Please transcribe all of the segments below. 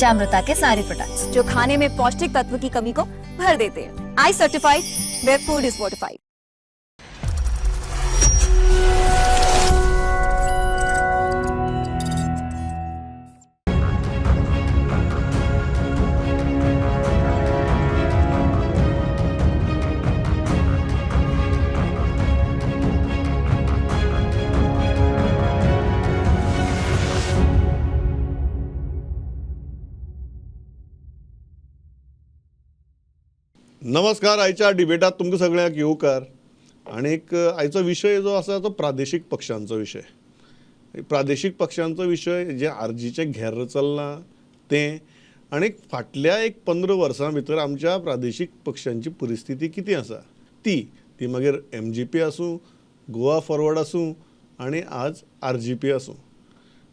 पंचामृता K सारे products जो खाने में पौष्टिक तत्व की कमी को भर देते हैं। I certified, where food is fortified. नमस्कार. आयच्या डिबेटात तुमकां सगळ्यांक येवकार. आणीक आयचो विशय जो आसा तो प्रादेशीक पक्षांचो विशय. प्रादेशीक पक्षांचो विशय जे आरजीचें घेर चल्लां तें, आनी फाटल्या एक 15 वर्सां भितर आमच्या प्रादेशीक पक्षांची परिस्थिती कितें आसा ती ती मागीर एमजीपी आसूं, गोवा फॉरवर्ड आसूं आनी आज आरजीपी आसूं.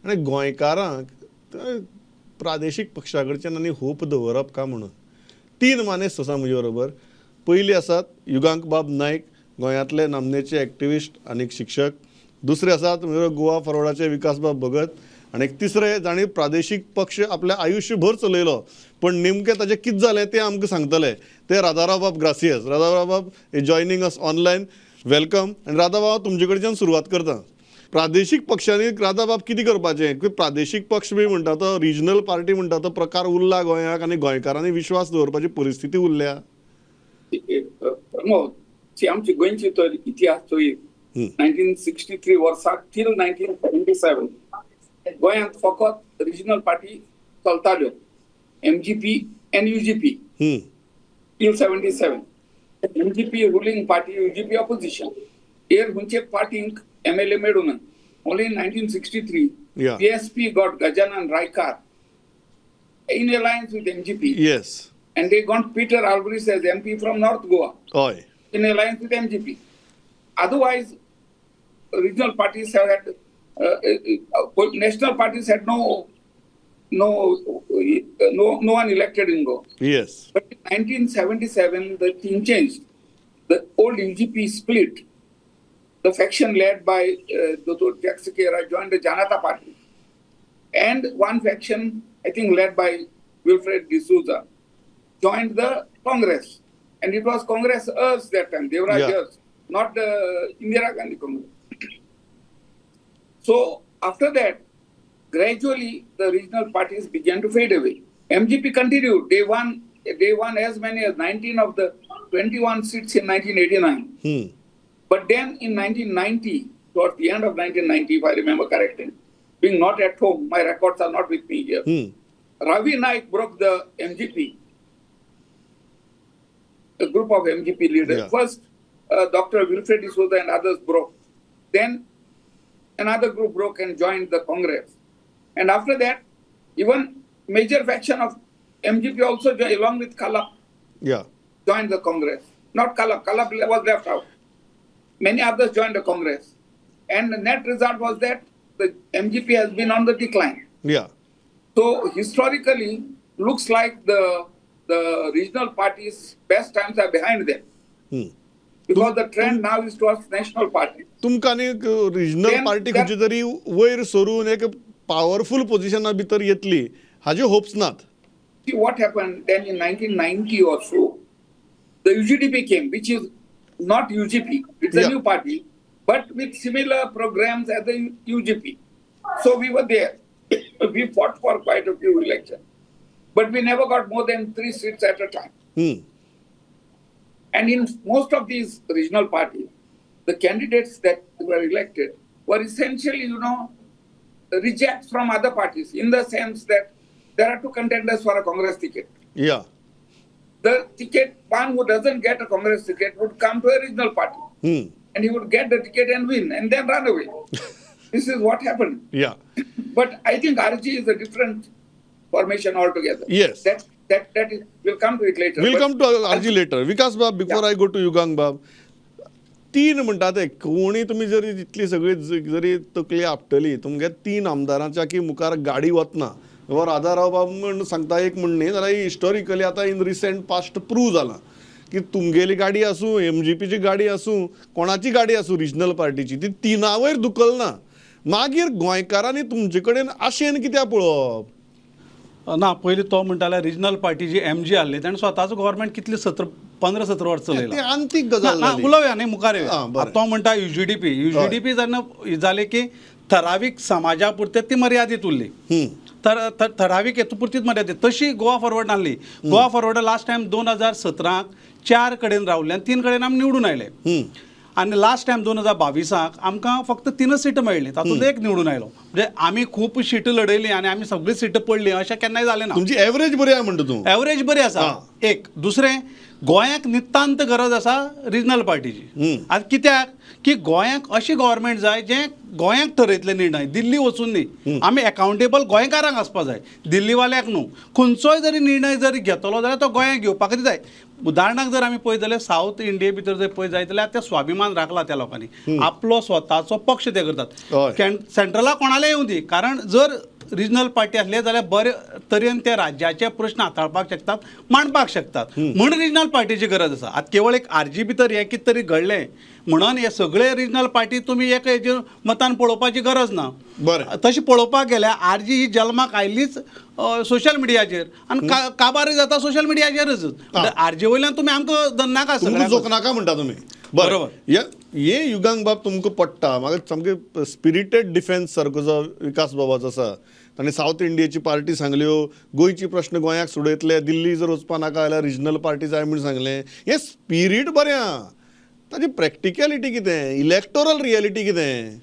आनी गोंयकारांक प्रादेशीक पक्षा कडच्यान आनी होप दवरप का म्हणून तीन मानेस्त आसा म्हजे बरोबर. पयली आसात युगांक बाब नायक, गोंयांतले नामनेचे एक्टिविस्ट आनी शिक्षक. दुसरे आसात म्हणजे गोवा फॉरवर्डाचे विकासबाब भगत, आनी तिसरे जांणी प्रादेशीक पक्ष आपल्या आयुश्यभर चलयलो पण नेमकें ताजें कितें जालें तें आमकां सांगतले ते राधाराव बाब ग्रासियस. राधाराव बाब is joining us online, welcome. आनी राधाबाब, तुमचे कडच्यान सुरवात करता. प्रादेशीक पक्षांनी राधाबाब कितें करपाचें? की प्रादेशीक पक्ष बी म्हणटा तो रिजनल पार्टी म्हणटा तो प्रकार उरला गोंयाक आनी गोंयकारांनी विश्वास दवरपाची परिस्थिती उरल्या? प्रमोद, सी, आमची गोंयची तर इतिहास चोय, 1963 वर्साक टील 1977 गोंयांत फकत रिजनल पार्टी चलताल्यो, MGP and UGP. Till 77 MGP ruling party, UGP opposition. Here खंयचे पार्टींक एमएलए मेळूं ना. Only in 1963 PSP got Gajanan Raikar in alliance with MGP. And they got Peter Alvares as MP from North Goa हय in alliance with MGP. Otherwise, regional parties have had, national parties had no one elected in Goa. But in 1977, the thing changed. The old UGP split. The faction led by Dr. Jack Sequeira joined the Janata Party. And one faction, I think led by Wilfred D'Souza, joined the Congress. And it was Congress Urs that time, Devraj Urs, not the Indira Gandhi Congress. So after that, gradually the regional parties began to fade away. MGP continued. They won as many as 19 of the 21 seats in 1989. But then in 1990, towards the end of 1990, if I remember correctly, being not at home, my records are not with me here. Ravi Naik broke the MGP, a group of MGP leaders. First, Dr. Wilfred D'Souza and others broke. Then another group broke and joined the Congress. And after that, even major faction of MGP also joined, along with Kalap, joined the Congress. Not Kalap, Kalap was left out. Many others joined the Congress. And the net result was that the MGP has been on the decline. So historically, looks like the regional parties' best times are behind them. Because the trend now is towards national party. तुमकां आनी regional party खंयची तरी वयर सरून एक powerful पोझिशना भितर येतली हाजे होप्स नात? See what happened then in 1990 or so, the UGDP came, which is not UGP. It's a new party, but with similar programs as the UGP. So we were there. We fought for quite a few elections, but we never got more than 3 seats at a time. And in most of these regional parties, the candidates that were elected were essentially, rejects from other parties, in the sense that there are 2 contenders for a Congress ticket. The ticket, one who doesn't get a Congress ticket would come to a regional party. And he would get the ticket and win and then run away. This is what happened. But I think RG is a different formation altogether. We'll come to it later. We'll But come to RG later. Vikas Bab, before I go to Yugank Bab, तीन म्हणटा ते कोणी तुमी जरी इतली सगळी जरी तकली आपटली, तुमगे 3 आमदारांच्या की मुखार गाडी वतना वा राधाराव बाब म्हण सांगता एक म्हणणी जाल्यार हिस्टॉरिकली आतां इन रिसेंट पास्ट प्रूव जालां की तुमगेली गाडी आसूं, एम जी पीची गाडी आसूं, कोणाची गाडी आसूं रिजनल पार्टीची, ती तिना वयर धुकलना. मागीर गोंयकारांनी तुमचे कडेन आशेन कित्याक पळोवप? ना, पयलीं तो म्हणटाले रिजनल पार्टी जी एमजी आहली, ताणें स्वताचो गव्हर्मेंट कितले 17 15-17 वर्सां ती चलयला. आंतीक गजाल ना, जाली. उलोवया न्ही, मुखार येवया. आं, बरें. आतां तो म्हणटा युजीडीपी. युजीडीपी जेन्ना जालें की ठरावीक समाजा पुरते ती मर्यादीत उरली, तर ठरावीक हेतू पुरतीच मर्यादीत. तशी गोवा फॉरवर्ड नासली. गोवा फॉरवर्ड लास्ट टायम 2017क चार कडेन रावले आनी तीन कडेन आमी निवडून आयले आनी लास्ट टायम 2022क आमकां फक्त तीनच सीटां मेळ्ळी, तातूंत एक निवडून आयलो. म्हणजे आमी खूब सीटां लढयली आनी आमी सगळी सीटां पडली अशें केन्नाय जालें ना. तुमची एवरेज बरी आहा म्हणटा तूं. एवरेज बरी आसा. एक दुसरें, गोंयाक नितांत गरज आसा रिजनल पार्टीची. आतां कित्याक की गोंयाक अशी गव्हर्मेंट जाय जें गोंयाक ठरयतले निर्णय, दिल्ली वचून न्ही. आमी एकाउंटेबल गोंयकारांक आसपा जाय, दिल्लीवाल्यांक न्हू. खंयचोय जरी निर्णय जरी घेतलो जाल्यार तो गोंयाक घेवपा खातीर जाय. उदाहरणाक जर आमी पळयत जाल्यार सावथ इंडिये भितर जर पळयत जायत जाल्यार ते स्वाभिमान राखला त्या लोकांनी, आपलो स्वताचो पक्ष ते करतात. सेंट्रलाक कोणाले येवं दी, कारण जर रिजनल पार्टी आसले जाल्यार बरे तरेन ते राज्याचे प्रश्न हाताळपाक शकतात, मांडपाक शकतात, म्हूण रिजनल पार्टीची गरज आसा. आतां केवळ एक आरजी भितर हें कितें तरी घडलें म्हणून हे सगळे रिजनल पार्टी तुमी एक हेजेर मतान पळोवपाची गरज ना. तशें पळोवपाक गेल्यार आरजी ही जल्माक आयलीच सोशल मिडियाचेर आनी काबारय जाता सोशल मिडियाचेरच. आरजी वयल्यान तुमी आमकां दन्नाका तुमकां सगळ्यांक. जोखनाका म्हणटा तुमी. बरोबर. हे युगांक बाब तुमकां पडटा. म्हाका सामकें स्पिरिटेड डिफेन्स सारको जो विकास बाबाचो आसा, ताणें सावथ इंडियेची पार्टी सांगल्यो, गोंयची प्रश्न गोंयाक सोडयतले, दिल्ली जर वचपा नाका जाल्यार रिजनल पार्टी जाय म्हूण सांगलें. हें स्पिरीट बरें आहा, ताची प्रॅक्टिकलिटी कितें, इलेक्टोरल रियलिटी कितें?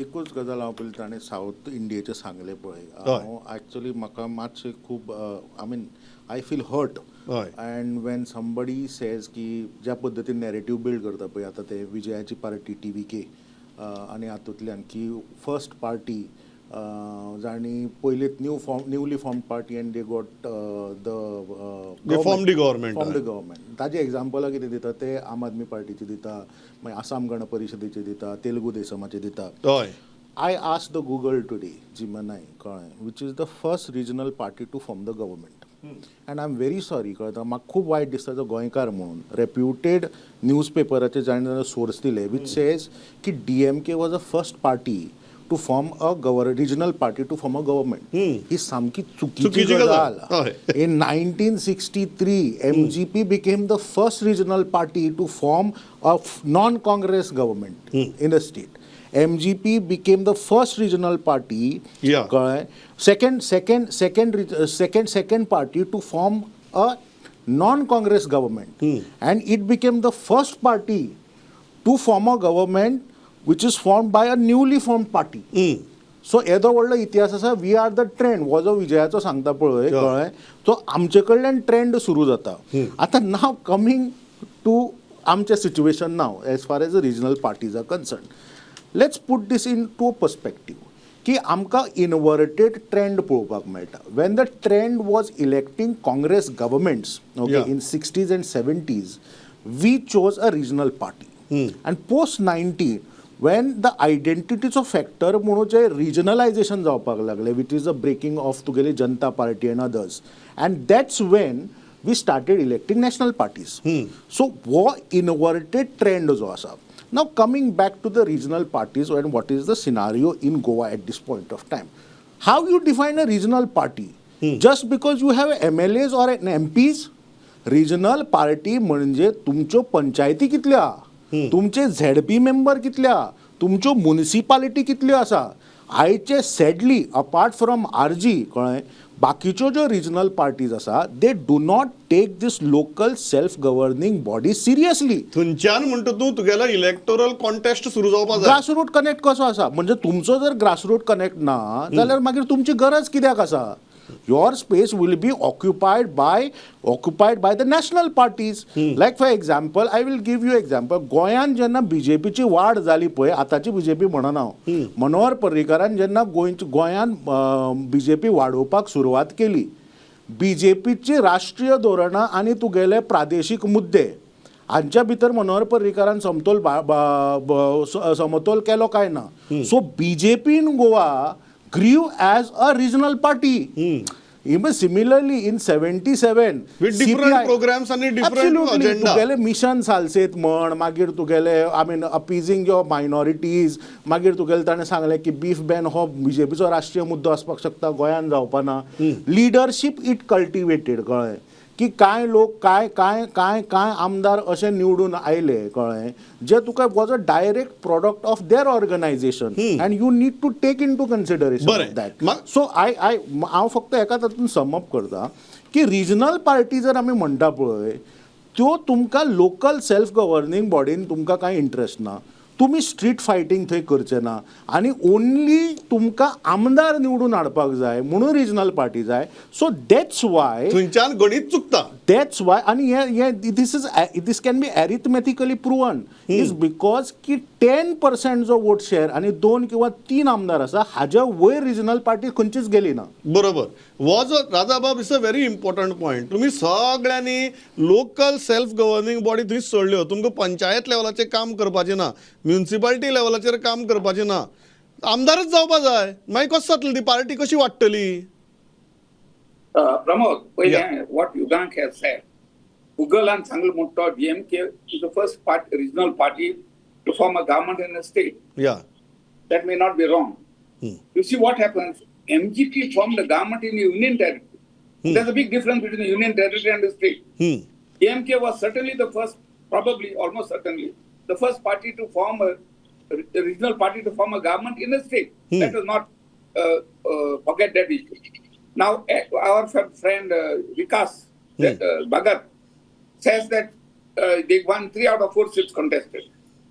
एकूच गजाल हांव पयलीं ताणें सावथ इंडियेचें सांगलें पळय, हांव एक्चुली म्हाका मातशें खूब, I mean, I feel hurt. And when somebody says की ज्या पद्दतीन नॅरेटीव बिल्ड करता पळय आतां ते विजयाची पार्टी टीव्हीके आनी हातूंतल्यान की फर्स्ट पार्टी जांणी पयलींच newly form party and they got the They formed the government. Form the government. ताजे एग्जाम्पलां कितें दिता ते, आम आदमी पार्टीची दिता, मागीर आसाम गण परिशदेची दिता, तेलुगू देसमाची दिता. I asked the Google today, Gemini, कळ्ळें, which is the first regional party to form the government. And I'm very sorry, कळटा, म्हाका खूब वायट दिसता जो गोंयकार म्हणून, रेप्युटेड न्यूज पेपराचे जाणें सोर्स दिले which says की DMK was a first party to form a regional party to form a government. ही सामकी चुकीची चुकीची गजाल. गजाल. In 1963, MGP became the first regional party to form a non-Congress government in the state. MGP became the first regional party. कळ्ळें? Second party to form a non-Congress government, and it became the first party to form a government which is formed by a newly formed party. So येदो व्हडलो इतिहास आसा. We are the trend. हो जो विजयाचो सांगता पळय, कळ्ळें, तो आमचे कडल्यान ट्रेंड सुरू जाता. आतां नाव कमींग टू आमचें situation now as far as the regional parties are concern, let's put this into a perspective की आमकां इनवर्टेड ट्रेंड पळोवपाक मेळटा. When the trend was electing Congress governments, okay, in 60s and 70s, we chose a regional party. And post 90, when the आयडेंटिटीचो factor म्हणून जे रिजनलायझेशन जावपाक लागलें, which is a breaking of तुगेली जनता party and others, and that's when we started electing national parties. So हो inverted trend जो आसा. Now coming back to the regional parties and what is the scenario in Goa at this point of time. How you define a regional party? Just because you have MLAs or an MPs? Regional party म्हणजे तुमच्यो पंचायती कितल्या, तुमचे ZP member कितल्या, तुमच्यो municipality कितल्यो आसा. आयचे सॅडली अपार्ट फ्रॉम आरजी, कळ्ळें, बाकीच्यो ज्यो रिजनल पार्टीज आसा, they do not take this local self governing body seriously. थंयच्यान म्हणटा तूं तुगेलो इलेक्टोरल कॉन्टेस्ट सुरू जावपा जाय. ग्रासरूट कनेक्ट कसो आसा? म्हणजे तुमचो जर ग्रासरूट कनेक्ट ना जाल्यार मागीर तुमची गरज कित्याक आसा? Your space will be occupied by the national parties. Like, for example, I will give you example. गोंयांत जेन्ना बीजेपीची वाड जाली पळय, आतांची बीजेपी म्हणना हांव, मनोहर पर्रीकारान जेन्ना गोंयांत बीजेपी वाडोवपाक सुरवात केली, बीजेपीची राष्ट्रीय धोरणां आनी तुगेले प्रादेशीक मुद्दे हांच्या भितर मनोहर पर्रीकारान समतोल समतोल केलो काय ना? So BJP in Goa grew as a regional party. Even similarly in 77 With different programs आणि different agenda. तुगेले मिशन सालसेत म्हण, मागीर तुगेले, I mean, appeasing your minorities, मागीर तुगेले ताणें सांगलें की बीफ बॅन हो बीजेपीचो राष्ट्रीय मुद्दो आसपाक शकता, गोंयान जावपा ना. लिडरशीप it cultivated, कळ्ळें की कांय लोक, कांय कांय कांय कांय आमदार अशे निवडून आयले, कळ्ळें, जे तुका was a direct product of their organization and you need to take into consideration that. So I I हांव फक्त एका तातूंत समअप करता की रिजनल पार्टी जर आमी म्हणटा पळय, त्यो तुमकां लोकल सेल्फ गव्हर्नींग बॉडीन तुमकां कांय इंट्रस्ट ना, तुमी स्ट्रीट फायटींग थंय करचे ना आनी ओनली तुमकां आमदार निवडून हाडपाक जाय म्हणून रिजनल पार्टी जाय. सो that's why थंयच्यान गणीत चुकता. That's why, आनी हे हे this can be arithmetically proven, is because की 10% जो वोट शेअर आनी दोन किंवा तीन आमदार आसा, हाज्या वयर रिजनल पार्टी खंयचीच गेली ना. बरोबर. हो जो राजाबाब, it's a very important point. तुमी सगळ्यांनी लोकल सेल्फ गव्हर्निंग बॉडी थंय सोडल्यो. तुमकां पंचायत लेवलाचेर काम करपाचें ना, म्युनिसिपालिटी लेवलाचेर काम करपाचें ना, आमदारच जावपा जाय. मागीर कसो जातली ती पार्टी, कशी वाडटली? Pramod, पयलें what Yugank has said, गुगलान सांगलें म्हणटा तो DMK is the first part regional party to form a government in a state. That may not be wrong. You see what happens? MGP formed the government in the union territory. There's a big difference between the union territory and the state. DMK was certainly the first, probably almost certainly, the first party to form a regional party to form a government in a state. Let us not forget that issue. Now, our friend Vikas Bhagat says that they won three out of four seats contested.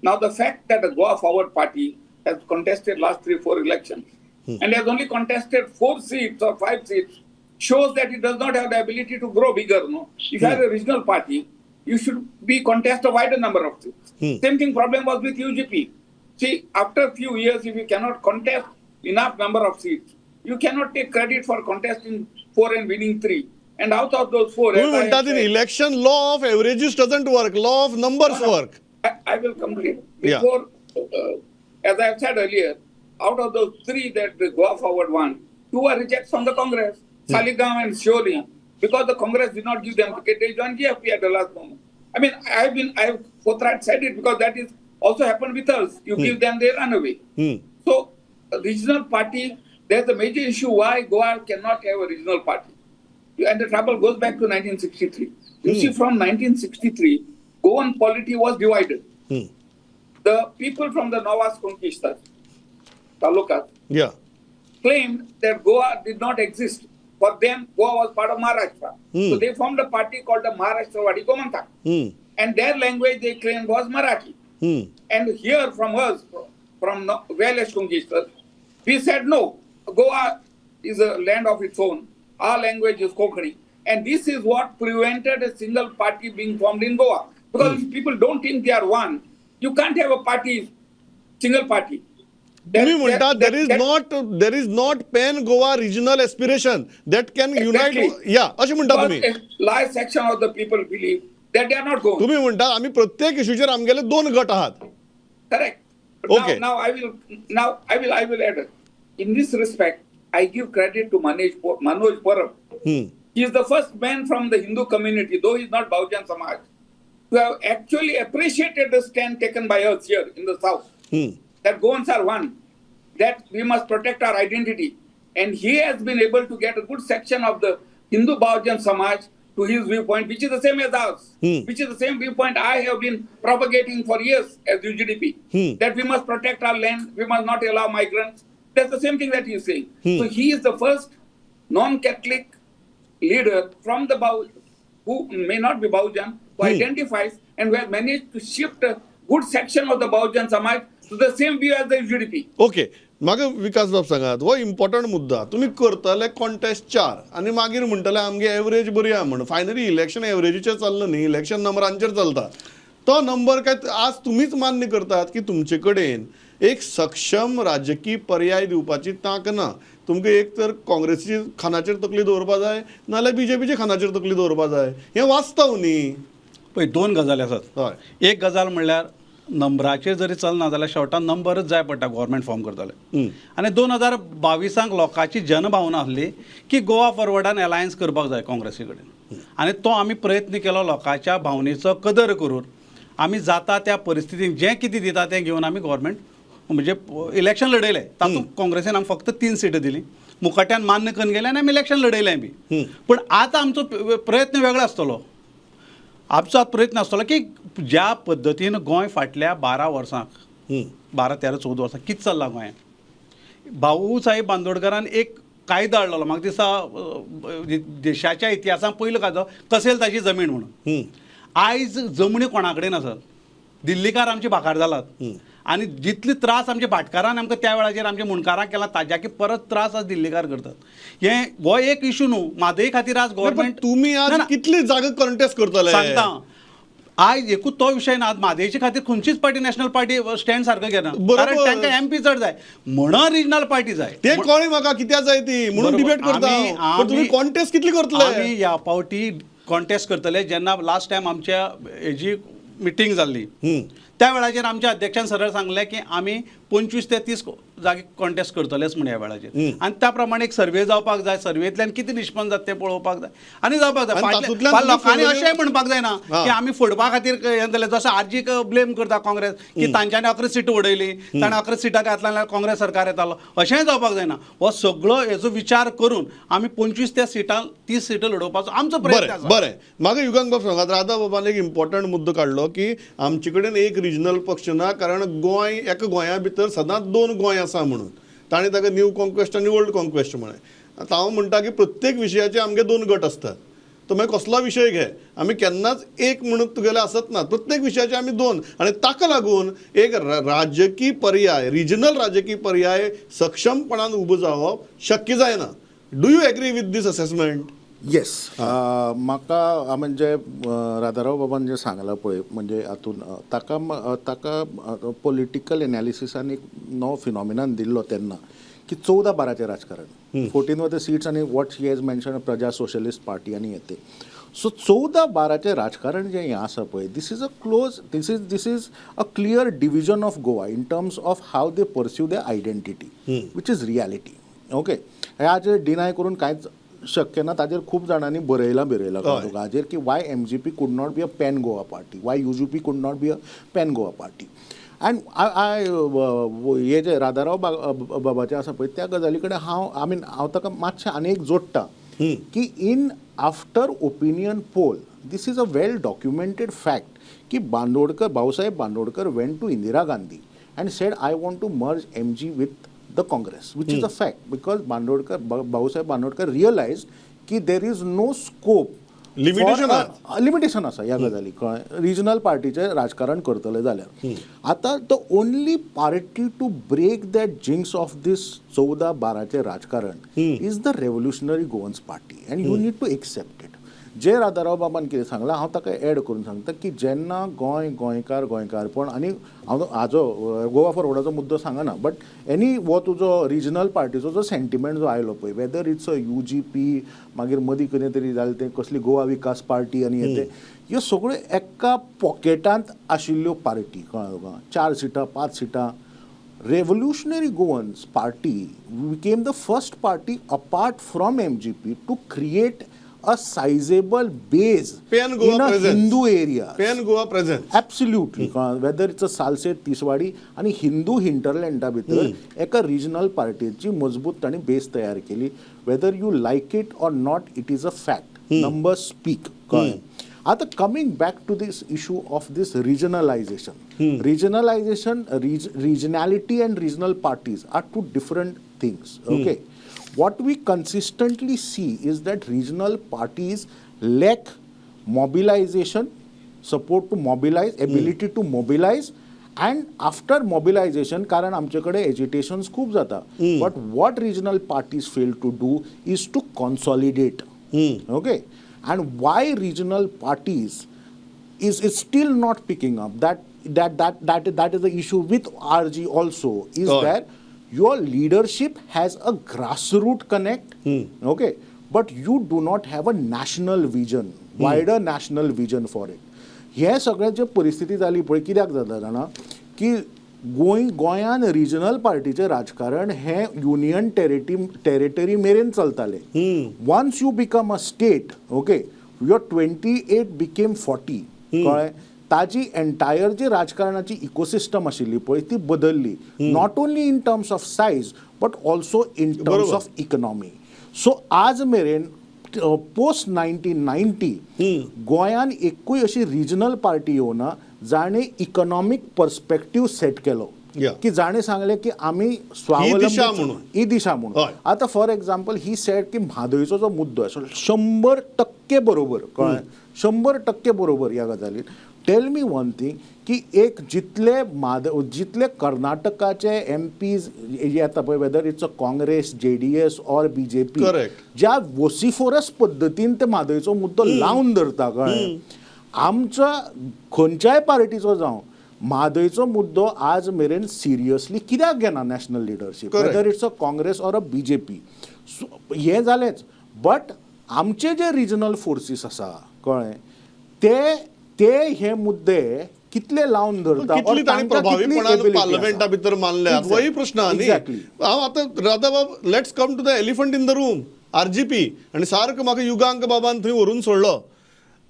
Now, the fact that the Goa Forward Party has contested last three, four elections and has only contested four seats or five seats shows that it does not have the ability to grow bigger. No, if you are a regional party, you should be contest a wider number of seats. Same thing problem was with UGP. See, after a few years, if you cannot contest enough number of seats, you cannot take credit for contesting four and winning three. And out of those four, तुम्ही as I म्हणटा have ती said- election law of averages doesn't work, law of numbers work. I will complete. Yeah. Before, as I have said earlier, out of those three that the Goa Forward won, two were rejects from the Congress, Saligao and Siolim, because the Congress did not give them ticket, they joined GFP at the last moment. I mean, I have forthright said it because that is also happened with us. You give them, they run away. So, a regional party, there's a major issue why Goa cannot have a regional party. And the trouble goes back to 1963. You see, from 1963, Goan polity was divided. The people from the Novas Conquistas, talukas, claimed that Goa did not exist. For them, Goa was part of Maharashtra. So they formed a party called the Maharashtra Wadi Gomantak. And their language they claimed was Marathi. And here from us, from Velesh Conquistas, we said no, Goa is a land of its own. Our language is Konkani. And this is what prevented a single party being formed in Goa. Because if people don't think they are one, you can't have a party, single party. तुम्ही म्हणटा there is not pan Goa regional aspiration that can unite. Exactly. या, अशें म्हणटा Because तुम्ही. A large section of the people believe that they are not Goan. तुम्ही म्हणटा आमी प्रत्येक इश्यूचेर आमगेले दोन गट आहात. Correct. But Now I will add. In this respect, I give credit to Manoj Parab. He is the first man from the Hindu community, though he is not Bahujan Samaj, to have actually appreciated the stand taken by us here in the South, that Goans are one, that we must protect our identity. And he has been able to get a good section of the Hindu Bahujan Samaj to his viewpoint, which is the same as ours, which is the same viewpoint I have been propagating for years as UGDP, that we must protect our land, we must not allow migrants. That's the same thing that he is saying. So he is the first non-Catholic leader from the Bahu, who may not be Bahujan, who identifies and who has managed to shift a good section of the Bahujan Samaj to the same view as the UGDP. Okay, म्हाका विकास बाब सांगात, हो important मुद्दा. तुमी करतले contest चार आनी मागीर म्हणटले आमगे एवरेज बरी आहा म्हण. फायनली इलेक्शन एवरेजीचेर चल्ला न्ही, इलेक्शन नंबरांचेर चलता. तो नंबर काय आज तुमीच मान्य करतात की तुमचे कडेन एक सक्षम राजकीय पर्याय दिवपाची तांक ना. तुमकां एक तर काँग्रेसीची खानाचेर तकली दवरपा जाय, नाल्यार बीजेपीच्या खानाचेर तकली दवरपा जाय. हें वास्तव न्ही? पळय, दोन गजाली आसात. एक गजाल म्हणल्यार नंबराचेर जरी चलना जाल्यार शेवटाक नंबरच जाय पडटा गव्हर्मेंट फॉर्म करतले. आनी 2022 लोकांची जनभावना आसली की गोवा फॉरवर्डान एलायन्स करपाक जाय काँग्रेसी कडेन, आनी तो आमी प्रयत्न केलो. लोकांच्या भावनेचो कदर करून आमी जाता त्या परिस्थितीन जें कितें दिता तें घेवन आमी गव्हर्मेंट म्हणजे इलेक्शन लढयलें. तातूंत काँग्रेसीन आमकां फक्त 3 सिटां दिली, मुखाट्यान मान्य करून गेले आनी आमी इलेक्शन लढयलें बी. पूण आतां आमचो प्रयत्न वेगळो आसतलो. आमचो आतां प्रयत्न आसतलो की ज्या पद्दतीन गोंय फाटल्या 12 वर्सांक, 12, 13, 14 वर्सां कितें चल्लां गोंयांत, भाऊ साहेब बांदोडकरान एक कायदो हाडलेलो, म्हाका दिसता देशाच्या इतिहासांत पयलो कायदो, कसेल ताची जमीन म्हणून. आयज जमणी कोणा कडेन आसात? दिल्लीकार आमचे भाकार जालात आनी जितले त्रास आमच्या भाटकारान आमकां त्या वेळाचेर आमच्या मुंडकारांक केला ताज्याकी परत त्रास आज दिल्लीकार करतात. हे हो एक इशू न्हू म्हादय खातीर आज गव्हर्मेंट तुमी आज कितली जागा कॉन्टेस्ट करतले? सांगता, आयज एकूच तो विशय ना. आज म्हादयचे खातीर खंयचीच पार्टी, नॅशनल पार्टी स्टँड सारको घेना, कारण तांकां एमपी चड जाय म्हणून रिजनल पार्टी जाय. ते कळ्ळें म्हाका कित्याक जाय ती म्हणून डिबेट करता, पण तुमी कॉन्टेस्ट कितली करतले? आमी ह्या फावटी कॉन्टेस्ट करतले. जेन्ना लास्ट टायम आमच्या हेजी मिटींग जाल्ली त्या वेळाचेर आमच्या अध्यक्षान सरळ सांगलें की आमी 25 ते 30 जागे कॉन्टेस्ट करतलेच म्हण ह्या वेळाचेर, आनी त्या प्रमाणे एक सर्वे जावपाक जाय, सर्वेंतल्यान कितें निष्पन्न जाता तें पळोवपाक जाय आनी जावपाक जाय. लोकांनी अशेंय म्हणपाक जायना की आमी फोडपा खातीर हें जालें. जसो आरजीक ब्लेम करता काँग्रेस की तांच्यांनी 11 सिटां उडयली, ताणें 11 सिटां घातल्या जाल्यार काँग्रेस सरकार येतालो, अशेंय जावपाक जायना. हो सगळो हेजो विचार करून आमी 25 ते 30 सिटां लडोवपाचो आमचो प्रयत्न आसा. बरें, म्हाका युगांक बाब सांगात, राधा बाबान एक इम्पॉर्टंट मुद्दो काडलो की आमचे कडेन एक रिजनल पक्ष ना, कारण गोंय एका गोंया भितर सदांच 2 गोंय आसा म्हणून ताणें ताका न्यू कॉन्क्वेस्ट आनी ओल्ड कॉन्क्वेस्ट म्हळें. आतां हांव म्हणटा की प्रत्येक विशयाचे आमगे 2 गट आसतात, तो मागीर कसलो विशय घे, आमी केन्नाच एक म्हणून तुगेले आसत ना, प्रत्येक विशयाचे आमी 2, आनी ताका लागून एक राजकीय पर्याय, रिजनल राजकीय पर्याय सक्षमपणान उबो जावप शक्य जायना. Do you agree with this assessment? Yes, म्हाका म्हणजे राधाराव बाबान जें सांगलां पळय, म्हणजे हातून ताका ताका पॉलिटिकल एनालिसिसान एक नवो फिनॉमिनान दिल्लो तेन्ना की 14-12चें राजकारण, 14 वर the seats आनी what he has mention Praja Socialist Party आनी हें तें. सो 14-12चें राजकारण जें हें आसा पळय, this is a close, this is a clear division of Goa in terms of how they pursue the identity, which is reality. Okay, हें हाजेर डिनाय करून कांयच शक्य ना. ताजेर खूब जाणांनी बरयलां बिरयलां तुका हाजेर की why MGP could not be a pan Goa party, why UGP could not be a pan Goa party. And I हे जे राधाराव बाबाचें आसा पळय त्या गजाली कडेन हांव I mean हांव ताका मातशें आनी एक जोडटा की in after opinion poll, this is a well documented fact की Bandodkar, Bhausaheb Bandodkar went to Indira Gandhi and said I want to merge MG with the Congress, which is a fact, because Bandodkar, Bhausaheb Bandodkar realized की there is no scope, limitation limitation आसा ह्या गजाली, कळ्ळें? Regional पार्टीचें राजकारण करतले जाल्यार आतां the only party to break that jinx of this 14-12चें राजकारण is the Revolutionary Goans Party, and you need to accept it. जे राधाराव बाबान कितें सांगलां हांव ताका एड करून सांगता की जेन्ना गोंय, गोंयकार, गोंयकारपण, आनी हांव हाजो गोवा फॉरवर्डाचो मुद्दो सांगना, बट एनी हो तुजो रिजनल पार्टीचो जो सेंटिमेंट जो आयलो पळय, whether it's a UGP, मागीर मदीं कितें तरी जालें तें कसली गोवा विकास पार्टी आनी हें तें, ह्यो सगळ्यो एका पॉकेटांत आशिल्ल्यो पार्टी, कळ्ळें तुका? 4 सिटां, 5 सिटां. Revolutionary Goans Party became the first party apart from MGP to create a sizable base Pan Goa in a presence. Hindu area. Pan Goa presence. Absolutely. Whether it's a Salcete, Tiswadi आनी हिंदू हिंटरलँडा भितर एका regional पार्टीची मजबूत तांणी बेस तयार केली. Whether you like it or not, it is a fact. Numbers speak. कळ्ळें? आतां coming back to this issue of this regionalisation. Regionalisation, regionality and regional parties are two different things. Okay. What we consistently see is that regional parties lack mobilization, support to mobilize, ability to mobilize, and after mobilization, कारण आमचे कडेन agitations खूब जाता. But what regional parties fail to do is to consolidate. Okay, and why regional parties is still not picking up, that is the issue with RG also, is that your leadership has a grassroots connect, okay, but you do not have a national vision, wider national vision for it. हे सगळें जे परिस्थिती जाली पळय, कित्याक जाता जाणा की गोंयान रिजनल पार्टीचें राजकारण हें युनियन टेरिटरी मेरेन चलतालें. Once you become a state, okay, your 28 became 40, कळ्ळें? ताजी एंटायर जी राजकारणाची इकोसिस्टम आशिल्ली पळय ती बदलली, not only in terms of size but also in terms of economy. So आज मेरेन पोस्ट 1990 गोंयान एकूय अशी रिजनल पार्टी येवना जाणें इकॉनॉमीक पर्सपेक्टीव सेट केलो की जाणें सांगलें की आमी ही दिशा स्वावलंबी म्हणून. ही दिशा म्हणून. आतां फॉर एक्झाम्पल he said की म्हादयचो जो मुद्दो आसा 100% बरोबर, कळ्ळें, 100% बरोबर ह्या गजालीन. टेल मी वन थींग की एक जितले कर्नाटकाचे एमपीज येता पळय, whether it's a Congress, JDS or BJP, ज्या वोसिफोरस पद्दतीन ते म्हादयचो मुद्दो लावन धरता, कळ्ळें, आमच्या खंयच्याय पार्टीचो जावं म्हादयचो मुद्दो आज मेरेन सिरियसली कित्याक घेना national leadership, whether it's a Congress or a BJP. हें जालेंच, बट आमचे जे रिजनल फोर्सीस आसा, कळ्ळें, ते ते हे मुद्दे कितले लावन धरता or कितली तांणी तांकां कितली प्रभावीपणान ability आसा. पार्लमेंटा भितर मानल्या होय प्रश्न आहा न्ही. हांव आतां राधाबाब, let's come to the elephant in the room, RGP. आनी सारको म्हाका युगांक बाबान थंय व्हरून सोडलो.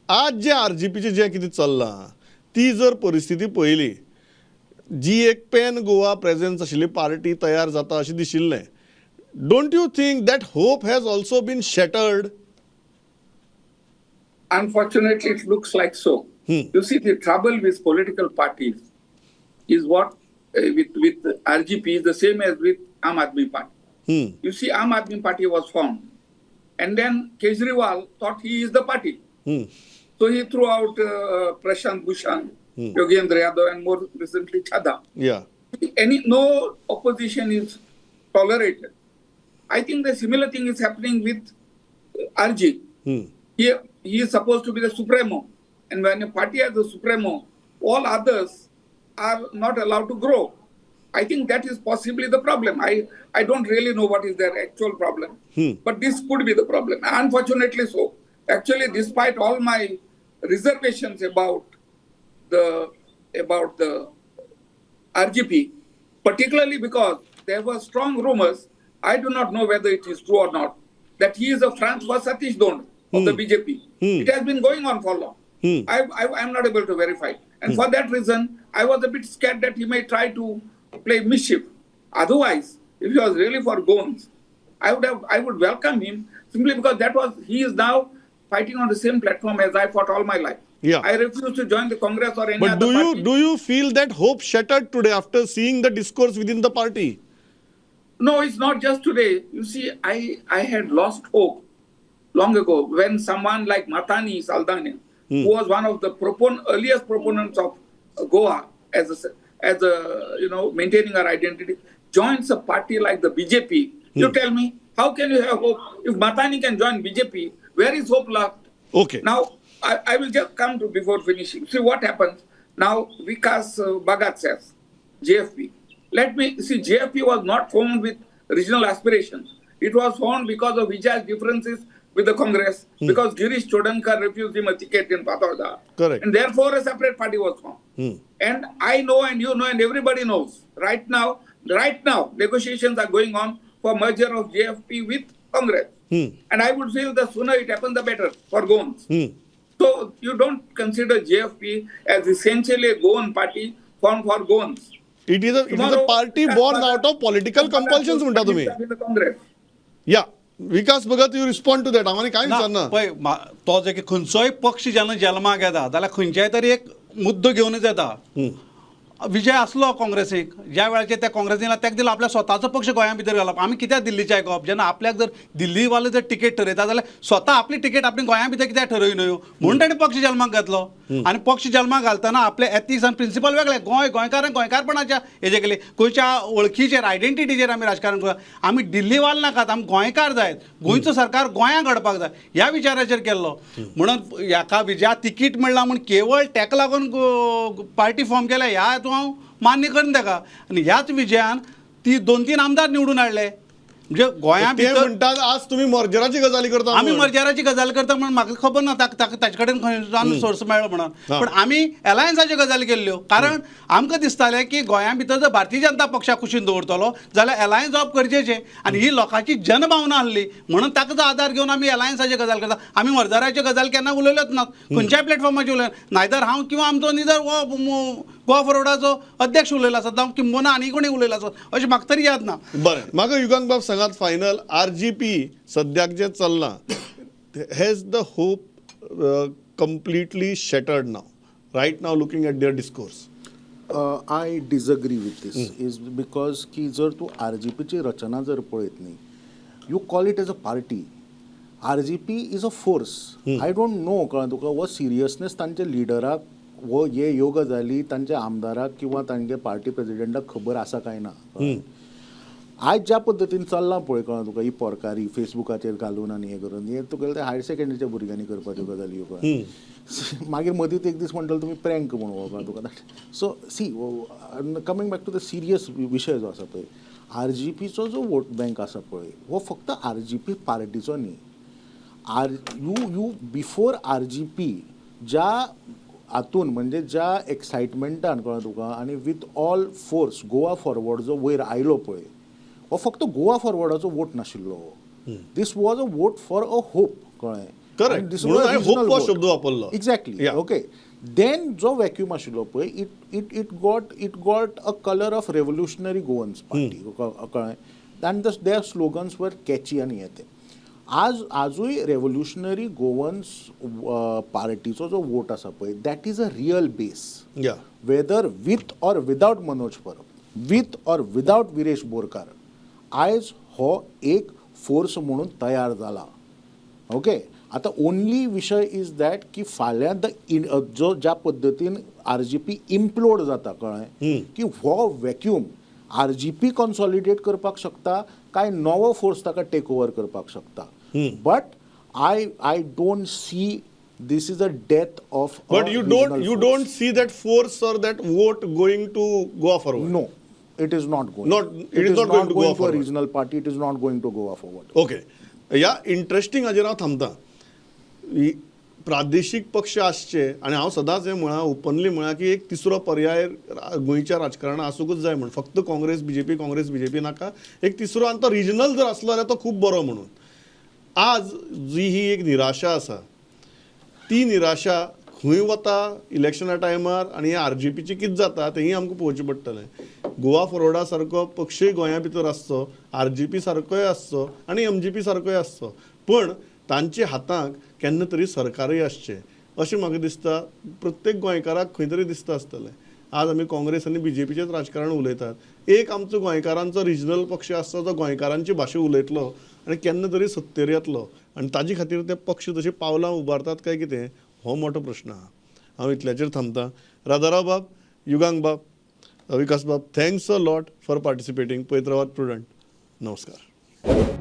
आज जे आरजीपीचें जें कितें चल्लां ती जर परिस्थिती पळयली, जी एक पॅन गोवा प्रेझेन्स आशिल्ली पार्टी तयार जाता अशें दिशिल्लें, don't you think that hope has also been shattered? Unfortunately, it looks like so. You see, the trouble with political parties is what with RGP is the same as with Aam Aadmi Party. You see, Aam Aadmi Party was formed, and then Kejriwal thought he is the party. So he threw out Prashant Bhushan, Yogendra Yadav, and more recently Chadha. No opposition is tolerated. I think the similar thing is happening with RG. He is supposed to be the supremo, and when a party has a supremo, all others are not allowed to grow. I think that is possibly the problem. I don't really know what is their actual problem, but this could be the problem. Unfortunately so. Actually, despite all my reservations about the RGP, particularly because there were strong rumors, I do not know whether it is true or not, that he is a front for Satish Dhond of the BJP. It has been going on for long. I am not able to verify. And for that reason, I was a bit scared that he may try to play mischief. Otherwise, if he was really for Goans, I would welcome him simply because he is now fighting on the same platform as I fought all my life. I refuse to join the Congress or any But other do you party. do you feel that hope shattered today after seeing the discourse within the party? No, it's not just today. You see, I had lost hope long ago when someone like Matani Saldanha, who was one of the earliest proponents of Goa as a maintaining our identity, joins a party like the BJP. You tell me, how can you have hope if Matani can join BJP? Where is hope left? Now, I will just come to before finishing. See what happens. Now, Vikas Bhagat says, JFP. Let me see, JFP was not formed with regional aspirations. It was formed because of Vijay's differences with the Congress, because Girish Chodankar refused him a ticket in Fatorda. And therefore, a separate party was formed. And I know, and you know, and everybody knows, right now, negotiations are going on for merger of JFP with Congress. And I would feel the sooner it happens, the better for Goans. So you don't consider JFP as essentially a Goan party formed for Goans. It is a party born out of political compulsions म्हणटा तुम्ही. In the Congress. या विकास Bhagat, you respond to that. हांव आनी कांय ना, विचारना. पळय, तो जे की खंयचोय पक्ष जेन्ना जल्माक येता जाल्यार खंयच्याय तरी एक मुद्दो घेवनच येता. विजय आसलो काँग्रेसीक ज्या वेळाचेर त्या काँग्रेसीन ताका दिलो आपल्या स्वताचो पक्ष गोंया भितर घालप. आमी कित्याक दिल्लीचें आयकप? जेन्ना आपल्याक जर दिल्लीवाले जर तिकेट ठरयता जाल्यार स्वता आपली तिकेट आपली गोंया भितर कित्याक ठरय न्हय म्हणून ताणें पक्ष जल्माक घातलो. आनी पक्ष जल्माक घालतना आपले एथिक्स आनी प्रिंसिपल वेगळे, गोंय गोंयकारांक गोंयकारपणाच्या हेजे केले, गोंयच्या वळखीचेर आयडेंटिटीचेर आमी राजकारण करूं. आमी दिल्लीवाल नाकात, आमी गोंयकार जायत, गोंयचो सरकार गोंयांक घडपाक जाय ह्या विचाराचेर केल्लो. म्हणून ह्याका विजया तिकीट मेळ्ळा म्हूण केवळ तेका लागून पार्टी फॉर्म केल्या ह्या हातूंत हांव मान्य करना तेका. आनी ह्याच विजयान ती दोन तीन आमदार निवडून हाडले. म्हणजे गोंया ते भितर म्हणटात आज तुमी मर्जराची गजाली करता आमी म्हण. मर्जराची गजाल करता म्हणून म्हाका खबर ना ताचे कडेन खंयच्यान सोर्स मेळ्ळो म्हणून, हा. पण आमी एलायन्साच्यो गजाली केल्ल्यो कारण आमकां दिसतालें की गोंया भितर जर भारतीय जनता पक्षाक कुशीन दवरतलो जाल्यार एलायन्स जावप गरजेचें आनी ही लोकांची जनभावना आसली म्हणून ताका जो आदार घेवन आमी एलायन्साची गजाल करता. आमी मर्जराच्यो गजाल केन्ना उलयल्योच ना, खंयच्याय प्लॅटफॉर्माचेर उलयना, नायदर हांव किंवा आमचो निदर हो गोवा फॉरवर्डाचो अध्यक्ष उलयलो आसत जावं किंबहुना आनी कोणी उलयलो आसत अशें म्हाका तरी याद ना. बरें, म्हाका युगांक बाब सांगात, फायनल आरजीपी सद्याक जें चल्लां has the hope completely shattered now, right now looking at their discourse? I disagree with this is because की जर तूं आर जी पीची रचना जर पळयत न्ही, you call it as a party, RGP is a force. I don't know, कळ्ळें तुका, हो सिरियसनेस तांच्या लिडराक वो हे ह्यो गजाली तांच्या आमदाराक किंवा तांगे पार्टी प्रेजिडेंटाक खबर आसा काय ना, कळ्ळें? आयज ज्या पद्दतीन चल्लां पळय, कळ्ळें तुका, ही पोरकारी फेसबुकाचेर घालून आनी हें करून हें तुगेलें तें हायर सेकंडरीच्या भुरग्यांनी करपाच्यो गजाली ह्यो, कळ्ळें? मागीर मदींच एक दीस म्हणटलो तुमी प्रँक म्हणून, कळ्ळें तुका. So see, coming back to the serious विशय जो आसा पळय, आर जी पीचो जो वोट बँक आसा पळय, हो फक्त आर जी पी पार्टीचो न्ही. Are you you before RGP ज्या हातून म्हणजे ज्या एक्सायटमेंटान, कळ्ळें तुका, आनी with all force Goa Forward जो वयर आयलो पळय, हो फक्त गोवा फॉरवर्डाचो वोट नाशिल्लो, this was a vote for a hope, कळ्ळें? Correct. म्हणून हांवें hope हो शब्द वापरलो. एक्झॅक्टली. ओके, then जो वॅक्यूम आशिल्लो पळय, it got a colour of Revolutionary Goans Party, कळ्ळें? And the their slogans were catchy आनी हें तें. आज आजूय रेवोल्युशनरी गोवन्स पार्टीचो जो वोट आसा पळय, that is a real base, whether with or without Manoj Parab, with or without Viresh Borkar, आयज हो एक फोर्स म्हणून तयार जाला. ओके, आतां ओनली विशय is that की फाल्यां the in जो ज्या पद्दतीन आर जी पी इम्प्लोड जाता, कळ्ळें, की हो vacuum R G P consolidate करपाक शकता काय नवो फोर्स ताका टेक ओवर करपाक शकता, but I don't see this is a death of But you don't see that force or that vote going to Goa Forward? No, it is not going. It is not going to Goa to a Forward. Regional party. It is not going to Goa Forward. Okay, ह्या interesting हाजेर हांव थांबता. ही प्रादेशीक पक्ष आसचे आनी हांव सदांच हें म्हळां, ओपनली म्हळां की एक तिसरो पर्याय गोंयच्या राजकारणात आसूंकच जाय म्हण. फक्त काँग्रेस बीजेपी, काँग्रेस बीजेपी नाका, एक तिसरो आनी तो रिजनल जर आसलो जाल्यार तो खूब बरो म्हणून. आज जी ही एक निराशा आसा, ती निराशा खंय वता इलेक्शना टायमार आनी आर जी पीची कितें जाता तेंय आमकां पळोवचें पडटलें. गोवा फॉरवर्डा सारको पक्षूय गोंया भितर आसचो, आर जी पी सारकोय आसचो आनी एम जी पी सारकोय आसचो, पण तांच्या हाताक केन्ना तरी सरकारय आसचें अशें म्हाका दिसता. प्रत्येक गोंयकाराक खंय तरी दिसता आसतलें. आज आमी काँग्रेस आनी बी जे पीचेच राजकारण उलयतात. एक आमचो गोंयकारांचो रिजनल पक्ष आसचो जो गोंयकारांची भाशा उलयतलो आनी केन्ना तरी सत्तेर येतलो आनी ताजे खातीर ते पक्ष तशी पावलां उबारतात काय कितें हो मोठो प्रश्न आहा. हांव इतल्याचेर थांबता. राजाराव बाब, युगांक बाब, विकास बाब, thanks a lot for participating. पळयत रावात प्रुडंट. नमस्कार.